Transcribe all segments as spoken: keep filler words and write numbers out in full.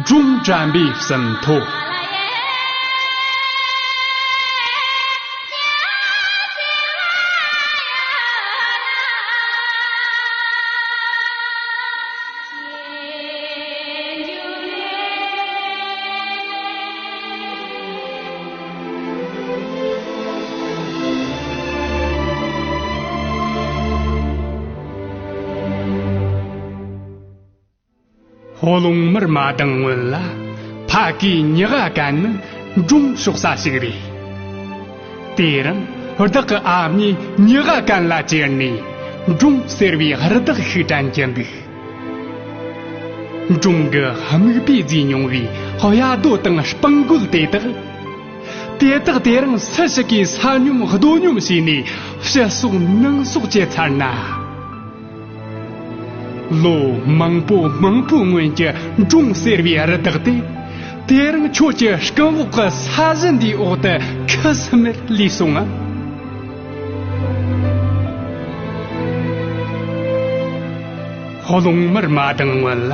སྒྲུང་དྲན་པའི་ཟིན་ཐོ། ཧོ་ལུང་མར་མ་བཏང་སྔོན་ལ། ཕ་གིའི་ཉི་ཟླ་གན་ནི་འབྲོང་ཕྱོགས་ས་ཞིག་རེད། དེ་རིང་བདག་གི་ཨ་མྱེས་ཉི་ཟླ་གན་ལ་ཅེར་ནས་འབྲོང་ཟེར་བའི་རི་དྭགས་ཤིག་དྲན་གྱི་འདུག་འབྲོང་གི་རྨིག་པས་བརྫིས་མྱོང་བའི་གཡའ་རྡོ་དང་སྤང་རྒོད་དེ་དག་དེ་དག་དེ་རིང་སུ་ཞིག་གིས་ས་སྙོམས་རྡོ་སྙོམས་བྱས་ནས་ཕྱི་སོག་ནང་སོག་བྱས་ཚར་ན། ལོ་མང་པོ་མང་པོའི་སྔོན་གྱི་འབྲོང་ཟེར་བའི་རི་དྭགས་དེ། དེ་རིང་ཁྱོད་ཀྱི་རྐང་འོག་གི་ས་གཞི་འདིའི་འོག་ཏུ་ཁུ་སིམ་མེར་ལུས་སོང་ངམ། ཧོ་ལུང་མར་མ་བཏང་སྔོན་ལ།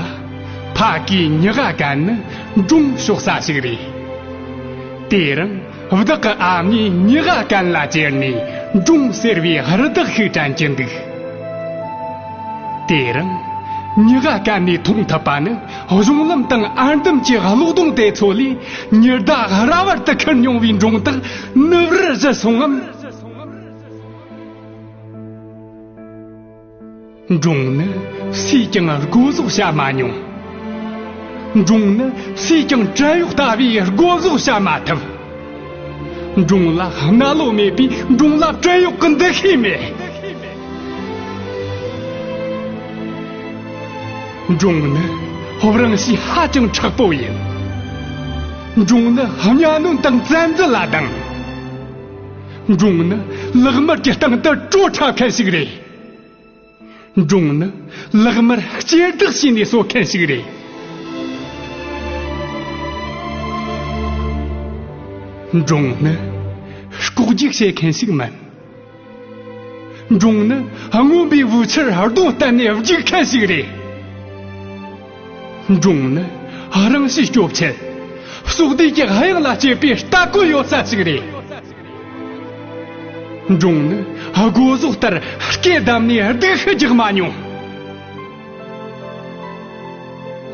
ཕ་གིའི་ཉི་ཟླ་གན་ནི་འབྲོང་ཕྱོགས་ས་ཞིག་རེད། དེ་རིང་བདག་གི་ཨ་མྱེས་ཉི་ཟླ་གན་ལ་ཅེར་ནས་འབྲོང་ཟེར་བའི་རི་དྭགས་ཤིག་དྲན་གྱི་འདུག་དེ་རིང་ཉི་ཟླ་གན་ནས་མཐོང་ཐུབ་པ་ནི་གཞུང་ལམ་དང་ཨར་འདམ་གྱི་གློག་སྡོང་དེ་ཚོ་ལས་ཉི་ཟླ་ར་བར་དུ་ཁུར་མྱོང་བའི་འབྲོང་དག་ནུབ་རུ་བཞུད་སོང་ངམ། འབྲོང་ནི་སུས་ཀྱང་སྒོ་ཟོག་བྱ་མ་མྱོང་། འབྲོང་ནི་སུས་ཀྱང་བྲན་གཡོག་ལྟ་བུའི་སྒོ་ཟོག་བྱ་མ་ཐུབ། འབྲོང་ལ་སྣ་ལོ་མེད་པས་འབྲོང་ལ་བྲན་གཡོག་གི་འདུ་ཤེས་མེད། འབྲོང་ནི་རང་གཤིས་ཧ་ཅང་མཁྲེགས་པོ་ཡིན། འབྲོང་ནི་གཉའ་གནོན་དང་བཙན་འཛུལ་ལ་སྡང་། འབྲོང་ནི་ལག་དམར་གྱི་སྟེང་དུ་བྲོ་འཁྲབ་མཁན་ཞིག་རེད། འབྲོང་ནི་ལག་དམར་གཅེས་སྡུག་བྱས་ནས་གསོ་མཁན་ཞིག་རེད། འབྲོང་ནི་ལྐོག་ཇུས་བྱེད་མཁན་ཞིག་མིན། འབྲོང་ནི་རྔོན་པའི་དབུལ་ཆར་རྡུང་བསྟན་ནས་རྒྱུག་མཁན་ཞིག་རེད། འབྲོང་ནི་རང་གཤིས་སྐྱོ་ཆེ། ཕྱོགས་བདེ་གི་གཡང་ལ་སྐྱེས་པའི་ལྟ་སྐོལ་ཡོད་ས་ཞིག་རེད། འབྲོང་ནི་སྒོ་ཟོག་ལྟར་སྐེ་བསྡམས་ནས་སྡུག་ཤི་རྒྱག་མ་མྱོང་།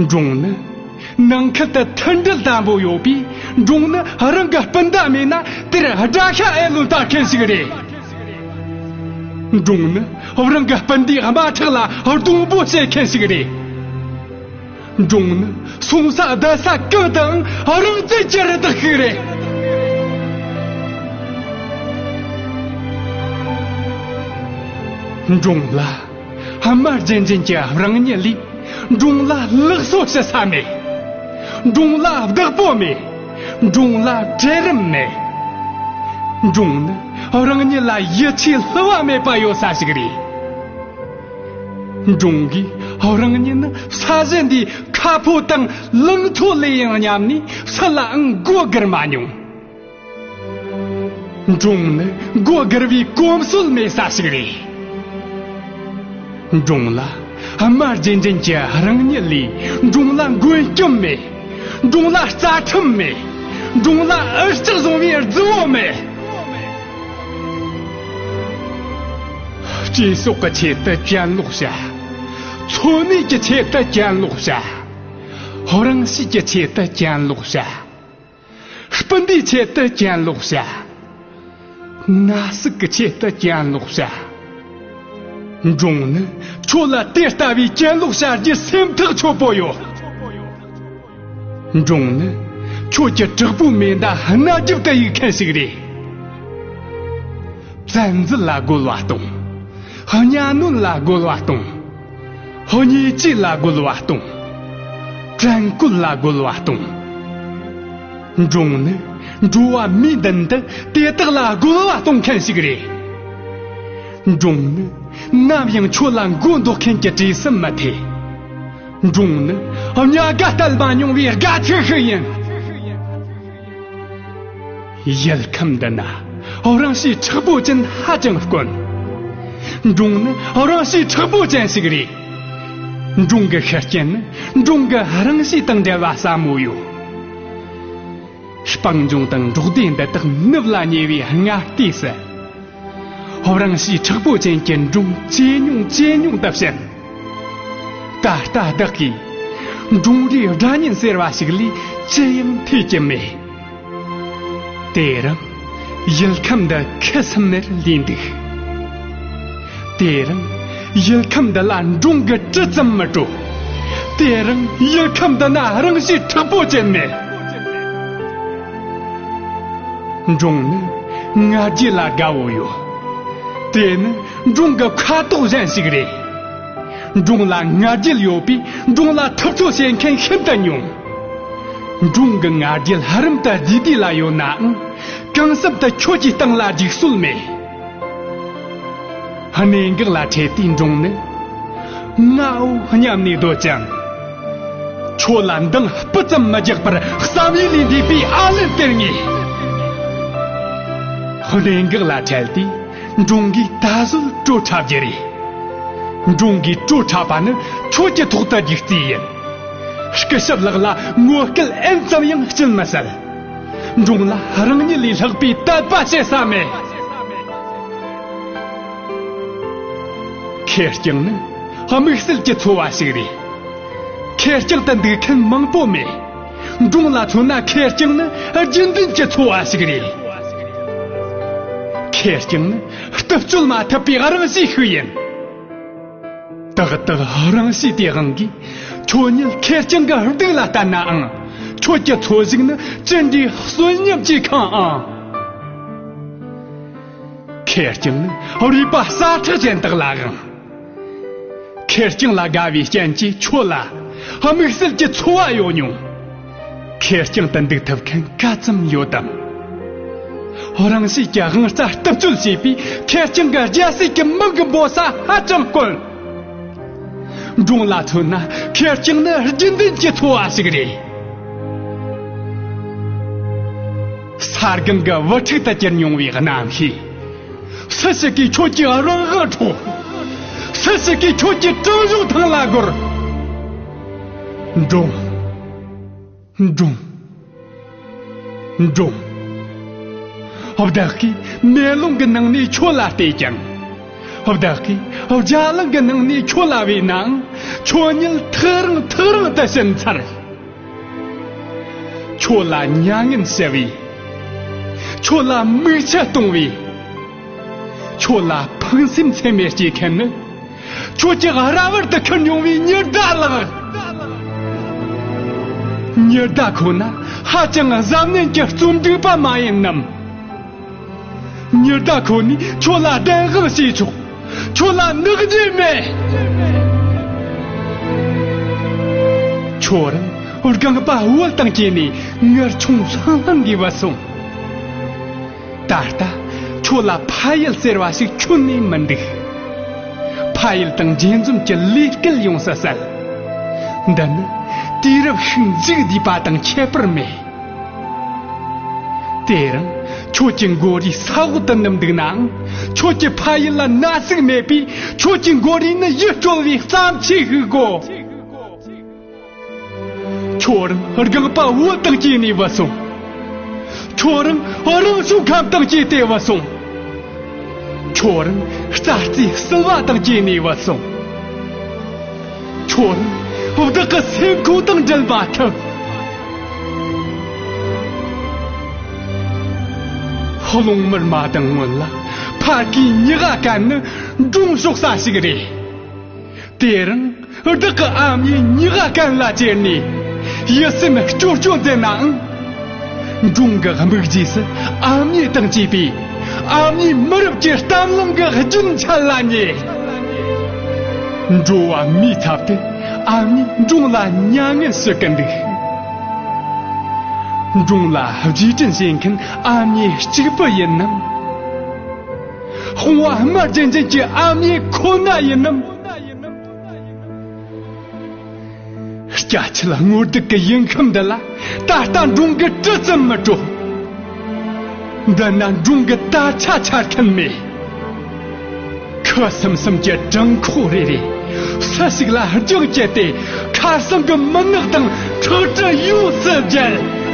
འབྲོང་ནི་ནང་ཁུལ་དུ་མཐུན་སྒྲིལ་དམ་པོ་ཡོད་པས། འབྲོང་ནི་རང་གི་སྤུན་ཟླ་མེད་ན་དེར་དགྲ་ཤ་ཨེ་ལོན་ལྟ་མཁན་ཞིག་རེད། འབྲོང་ནི་རང་གི་སྤུན་ཟླའི་དམར་ཁྲག་ལ་སྡོང་པོ་བྱེད་མཁན་ཞིག་རེད། འབྲོང་ནི་སོང་ས་བསྡད་ས་གང་དུའང་རང་བཙན་གྱི་རི་དྭགས་ཤིག་རེད། འབྲོང་ལ་ཧ་མ་རྒྱན་ཅན་གྱི་རང་ཉིད་ལས། འབྲོང་ལ་ལག་སོ་ཞུ་ས་མེད། འབྲོང་ལ་བདག་པོ་མེད། འབྲོང་ལ་གྲལ་རིམ་མེད། འབྲོང་ནི་རང་ཉིད་ལ་ཡིད་ཆེས་བསླུ་བ་མེད་པ་ཡོད་ས་ཞིག་རེད། འབྲོང་གིས་རང་ཉིད་ནི་ས་གཞི་འདིའི་ཁ་ཕོ་དང་ལང་ཚོ་ལས་ཡང་སྙམ་ནས་སུ་ལའང་མགོ་སྒུར་མ་མྱོང་། འབྲོང་ནི་མགོ་སྒུར་བའི་གོམས་སྲོལ་མེད་ས་ཞིག་རེད། འབྲོང་ལ་ཧ་མ་རྒྱན་ཅན་གྱི་རང་ཉིད་ལས། འབྲོང་ལ་མགོན་སྐྱོབ་མེད། འབྲོང་ལ་རྩ་ཁྲིམས་མེད། འབྲོང་ལ་འུ་ཅག་བཟུང་བའི་རྫི་བོ་མེད། སྤྱི་ཚོགས་ཀྱི་ཆེད་དུ་གྱེན་ལོག་བྱ། འཚོ་གནས་ཀྱི་ཆེད་དུ་གྱེན་ལོག་བྱ། རང་གཤིས་ཀྱི་ཆེད་དུ་གྱེན་ལོག་བྱ། སྤུན་ཟླའི་ཆེད་དུ་གྱེན་ལོག་བྱ། ན་ཟུག་གི་ཆེད་དུ་གྱེན་ལོག་བྱ། འབྲོང་ནི་ཁྱོད་ལ་དེ་ལྟ་བུའི་གྱེན་ལོག་བྱ་རྒྱུའི་སེམས་ཐག་ཆོད་པོ་ཡོད། འབྲོང་ནི་ཁྱོད་ཀྱི་དྲག་པོའི་མེ་མདའ་རྣ་རྒྱབ་ཏུ་གཡུག་མཁན་ཞིག་རེད། བཙན་འཛུལ་ལ་རྒོལ་བ་གཏོང་། གཉའ་གནོན་ལ་རྒོལ་བ་གཏོང་། བརྙས་བཅོས་ལ་རྒོལ་བ་གཏོང་། དྲན་བཀོལ་ལ་རྒོལ་བ་གཏོང་། འབྲོང་ནི་འགྲོ་བ་མིའི་མདུན་དུ་དེ་དག་ལ་རྒོལ་བ་གཏོང་མཁན་ཞིག་རེད། འབྲོང་ནི་ནམ་ཡང་ཁྱོད་ལ་མགོ་འདོགས་མཁན་གྱི་གྲས་སུ་མི་ཐེ། འབྲོང་ནི་གཉའ་དགའ་སྟལ་མ་མྱོང་བའི་དགའ་ཚལ་ཞིག་ཡིན། ཡུལ་ཁམས་འདི་ན་རང་གཤིས་མཁྲེགས་པོ་ཅན་ཧ་ཅང་དཀོན། འབྲོང་ནི་རང་གཤིས་མཁྲེགས་པོ་ཅན་ཞིག་རེད། འབྲོང་གི་ཤི་རྐྱེན་ནི་འབྲོང་གི་རང་གཤིས་དང་འབྲེལ་བ་ཟབ་མོ་ཡོད། སྤང་ལྗོངས་དང་འབྲོག་སྡེ་འདི་དག་ནུབ་ལ་ཉེ་བའི་སྔ་ལྟས་སུ། རང་གཤིས་མཁྲེགས་པོ་ཅན་གྱི་འབྲོང་ཇེ་ཉུང་ཇེ་ཉུང་དུ་ཕྱིན། ད་ལྟ་བདག་གིས་འབྲོང་རིའི་སྒྲ་སྙན་ཟེར་བ་ཞིག་ལས་ཅི་ཡང་ཐོས་ཀྱི་མེད། དེ་རིང་ཡུལ་ཁམས་འདི་ཁུ་སིམ་མེར་ལུས་འདུག། དེ་རིང་ཡུལ་ཁམས་འདི་ལ་འབྲོང་གི་དྲི་ཙམ་མི་བྲོ། དེ་རིང་ཡུལ་ཁམས་འདི་ན་རང་གཤིས་མཁྲེགས་པོ་ཅན་མེད། འབྲོང་ནི་ང་རྒྱལ་ལ་དགའ་བོ་ཡོད། དེ་ནི་འབྲོང་གི་ཁ་དོག་གཞན་ཞིག་རེད། འབྲོང་ལ་ང་རྒྱལ་ཡོད་པས་འབྲོང་ལ་ཐུབ་ཚོད་བྱེད་མཁན་ཤིན་ཏུ་ཉུང་། འབྲོང་གི་ང་རྒྱལ་ཧ་རམ་དུ་རྗེས་དུས་ལ་ཡོད་ནའང་གང་སེམས་དུ་ཁྱོད་ཀྱི་སྟེང་ལ་འཇིགས་སྲོལ་མེད། གནད་འགག་ལ་འཕྲད་དུས་འབྲོང་ནི་ངའོ་སྙམ་ནས་སྡོད་ཅིང་། ཁྱོད་ལ་འདང་སྤུ་ཙམ་མི་རྒྱག་པར་བསམ་ཡུལ་ལས་འདས་པའི་ཨ་ལན་སྟེར་ངེས། གནད་འགག་ལ་འཕྲད་དུས་འབྲོང་གིས་ད་གཟོད་བྲོ་འཁྲབ་རྒྱུ་རེད། འབྲོང་གིས་བྲོ་འཁྲབ་པ་ནི་ཁྱོད་ཀྱི་ཐོག་ཏུ་རྒྱུག་རྩིས་ཡིན། སྐུ་ཞབས་ལགས་ལ་ངོ་སྐལ་ཨེན་ཙམ་ཡང་སྐྱིད་མི་སྲིད། འབྲོང་ལ་རང་ཉིད་ལས་ལྷག་པའི་དད་པ་བྱེད་ས་མེད། ཁེར་རྐྱང་ནི་དམིགས་བསལ་གྱི་འཚོ་བ་ཞིག་རེད། ཁེར་རྐྱང་དུ་འདུག་མཁན་མང་པོ་མེད། འབྲོང་ལ་མཚོན་ན་ཁེར་རྐྱང་ནི་རྒྱུན་ལྡན་གྱི་འཚོ་བ་ཞིག་རེད། ཁེར་རྐྱང་ནི་རྟུལ་དཔྱོད་མ་ཐུབ་པའི་རང་གཤིས་ཤིག་ཡིན། ཏག་ཏག་རང་གཤིས་དེའི་དབང་གིས་ཁྱོད་ཉིད་ཁེར་རྐྱང་གི་སྡུག་ལ་བལྟས་ནའང་ཁྱོད་ཀྱི་འཚོ་གཞུག་ནི་ཅི་འདྲའི་གསོན་ཉམས་ཀྱིས་ཁེངས་ཨང་། ཁེར་རྐྱང་ནི་རུས་པ་སྲ་མཁྲེགས་ཅན་དག་ལ་དབང་། ཁེར་རྐྱང་ལ་དགའ་བའི་རྐྱེན་གྱིས་ཁྱོད་ལ་དམིགས་བསལ་གྱི་འཚོ་བ་ཡོད་མྱོང་། ཁེར་རྐྱང་དུ་འདུག་ཐུབ་མཁན་ག་ཙམ་ཡོད་དམ། རང་གཤིས་ཀྱི་དབང་རྩ་རྟུལ་དཔྱོད་བྱས་པས་ཁེར་རྐྱང་གི་རྒྱལ་སྲིད་ཀྱི་མིང་གི་འབོད་ས་ཧ་ཅང་དཀོན། འབྲོང་ལ་མཚོན་ན་ཁེར་རྐྱང་ནི་རྒྱུན་ལྡན་གྱི་འཚོ་བ་ཞིག་རེད། ས་སྒང་གི་བུ་ཕྲུག་ཏུ་གྱུར་མྱོང་བའི་རྣམ་ཤེས། སུ་ཞིག་གིས་ཁྱོད་ཀྱི་རང་དབང་འཕྲོག། སུ་ཞིག་གིས་ཁྱོད་ཀྱི་དྲང་གཞུང་ཐང་ལ་བསྒོར། འབྲོང་། འབྲོང་། འབྲོང་། བདག་གིས་མེ་ལོང་གི་ནང་ནས་ཁྱོད་ལ་བལྟས་ཀྱང་། བདག་གིས་རྒྱ་གླིང་གི་ནང་ནས་ཁྱོད་ལ་བོས་ནའང་ཁྱོད་ཉིད་ཐག་རིང་ཐག་རིང་དུ་ཕྱིན་ཚར། ཁྱོད་ལ་མྱ་ངན་བྱ་བའི། ཁྱོད་ལ་མིག་ཆུ་གཏོང་བའི། ཁྱོད་ལ་ཕངས་སེམས་ཚད་མེད་སྐྱེ་མཁན་ནི། ཁྱོད་ཀྱི་ར་བར་དུ་ཁུར་མྱོང་བའི་ཉི་ཟླ་ལགས། ཉི་ཟླ་ཁོ་ན་ཧ་ཅང་གཟབ་ནན་གྱི་རྩོམ་སྒྲིག་པ་མ་ཡིན་ནམ། ཉི་ཟླ་ཁོ་ནས་ཁྱོད་ལ་བདེན་དཔང་བྱས་ཆོག། ཁྱོད་ལ་ནག་རྗེས་མེད། ཁྱོད་རང་རྐང་པ་བོད་དང་བཅས་ནས་ངར་ཆུང་ལྷང་ལྷང་གིས་བུད་སོང་། ད་ལྟ་ཁྱོད་ལ་ཕ་ཡུལ་ཟེར་བ་ཞིག་ཁྱོན་ནས་མི་འདུག། ཕ་ཡུལ་དང་རྗེས་འཛོམས་ཀྱི་ལས་སྐལ་ཡོང་ས་སད། འདི་ནི་དུས་རབས་ཤིག་མཇུག་བསྡུས་པ་དང་ཁྱད་པར་མེད། དེ་རིང་ཁྱོད་ཀྱི་མགོ་རིལ་ས་འོག་ཏུ་ནུབ་འདུག་ནའང་ཁྱོད་ཀྱི་ཕ་ཡུལ་ལ་ན་ཟུག་མེད་པས་ཁྱོད་ཀྱི་མགོ་རིལ་ནི་ཡིད་སྤྲོ་བའི་རྩ་ཆེ་ཞིག་གོ། ཁྱོད་རང་རྐང་པ་བོད་དང་བཅས་ནས་བུད་སོང་། ཁྱོད་རང་རང་བྱུང་ཁམས་དང་བཅས་ཏེ་བུད་སོང་། ཁྱོད་རང་རྩྭ་རྩེའི་བསིལ་བ་དང་བཅས་ནས་བུད་སོང་། ཁྱོད་རང་བདག་གི་སེམས་ཁོང་དང་འབྲལ་མ་ཐུབ། རླུང་དམར་མ་དང་སྔོན་ལ་ཕ་གིའི་མྱི་ཧ་ཀན་ནི་འབྲོང་ཞོག་ས་ཞིག་རེད། དེ་རིང་བདག་གི་ཨ་མྱེས་མྱི་ཧ་ཀན་ལ་ཅེར་ནས་ཡིད་སེམས་སྐྱོ་སྐྱོ་མཛད་ནའང་། འབྲོང་གི་སྨིག་རྗེས་སུ་ཨ་མྱེས་དང་བཅས་པའི་ཨ་མྱེས་མི་རབས་ཀྱི་གཏམ་རླུང་གི་རྒྱུན་ཆད་ལ་ཉེ། འགྲོ་བ་མིའི་ཚབ་ཏུ་ཨ་མྱེས་འབྲོང་ལ་མྱ་ངན་ཞུ་གི་འདུག། འབྲོང་ལ་རྗེས་དྲན་བྱེད་མཁན་ཨ་མྱེས་གཅིག་པུ་ཡིན་ནམ། དཔུང་བ་དམར་ལྗན་ལྗན་གྱི་ཨ་མྱེས་ཁོ་ན་ཡིན་ནམ། སྐྱ་ཆད་སྔོ་སྡུག་གི་ཡུལ་ཁམས་འདི་ལ་ད་ལྟ་འབྲོང་གི་དྲི་ཙམ་མི་བྲོ། འདི་ན་འབྲོང་གི་དར་ཆ་འཕྱར་མཁན་མེད། ཁུ་སིམ་སིམ་གྱི་བྲང་ཁོག་རེ་རེ། སུ་ཞིག་ལ་རྒྱང་བཀྱེད་དེ། ཁ་སང་གི་མི་ངག་དང་ཁྲག་དྲི་ཡོངས་སུ་བརྗེད།